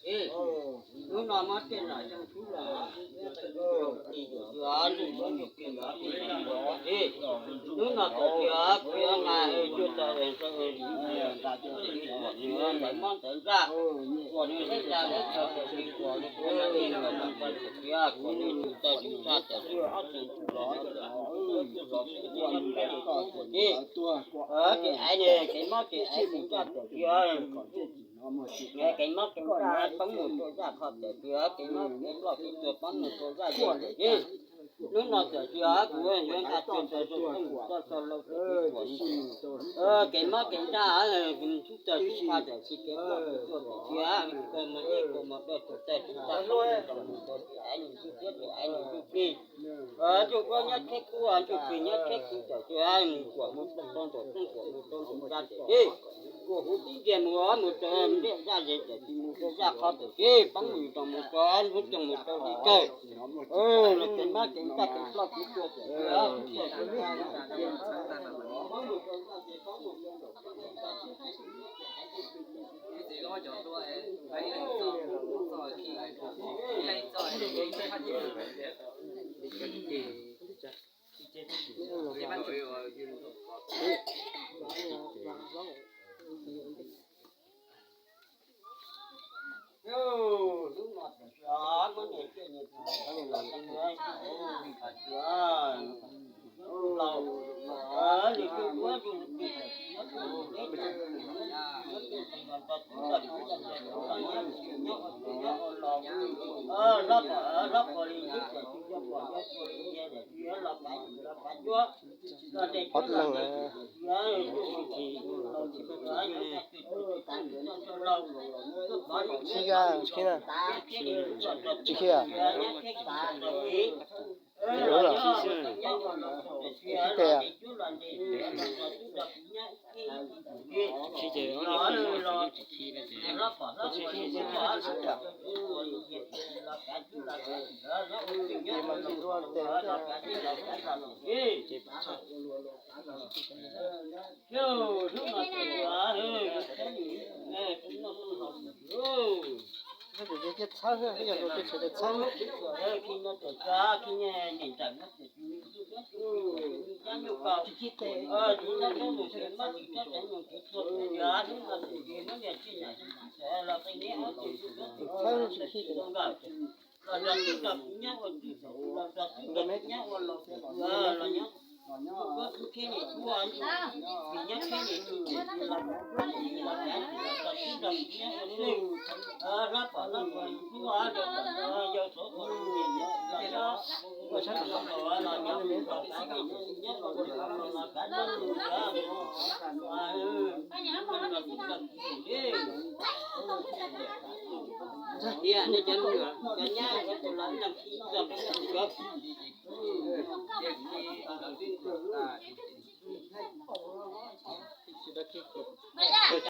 Hnub no muab tej nom xyoo tub los, hnub no tam sim no kuv yuav mas cuaj tau nws ntawd mob ntawd ntsaj, kuas nws teb tas teb chaws tam sim kuas nws kuv no tej no mas kuas nws tus tau tub txaj tam sim ob txhais ntuj los ob txhais ntuj los, ces aiv nws kev mob kev aiv mus ntsaj tam sim, kev mob kev ntsaj poob mus rau zaj qhov tam sim, kev mob kev nploj kev tuag poob mus rau zaj yeej tam sim. Hnub no tam sim kuv yuav nqa cuag ntawd rau txoj mus txoj txog lauj tam sim kuas, kev mob kev ntsaj tub txaj tub txhaj tam sim kev nploj kev tuag tam sim, kua mos dej kua mos dawb tus txaj tub txhaj tub txhaj mus rau tus aiv nws ntsuj thiab tus aiv nws ntsuj plig. Ntsuj kub nyob kheb kub, ntsuj plig nyob kheb kub tam sim kuas mus rau ntawm rooj kuas mus rau ntawm zaj tam sim, kuas huv tib ntiag mus mus rau ntiaj zaj ze tam sim mus rau zaj qhov tam sim poob mus rau mus rau hnub rooj mus rau hli kawg. Los kev mob kev ntsaj kev nploj kev tuag tam sim Ob leeg, tsis khib, tsis khib, tsis khib. Tus ub los, tsis khib tes. Txhawb, yog tus txhawb. Txhawb tsis khib tes. Tias nej cov nyab cov tus los leej tsis txog peb caug.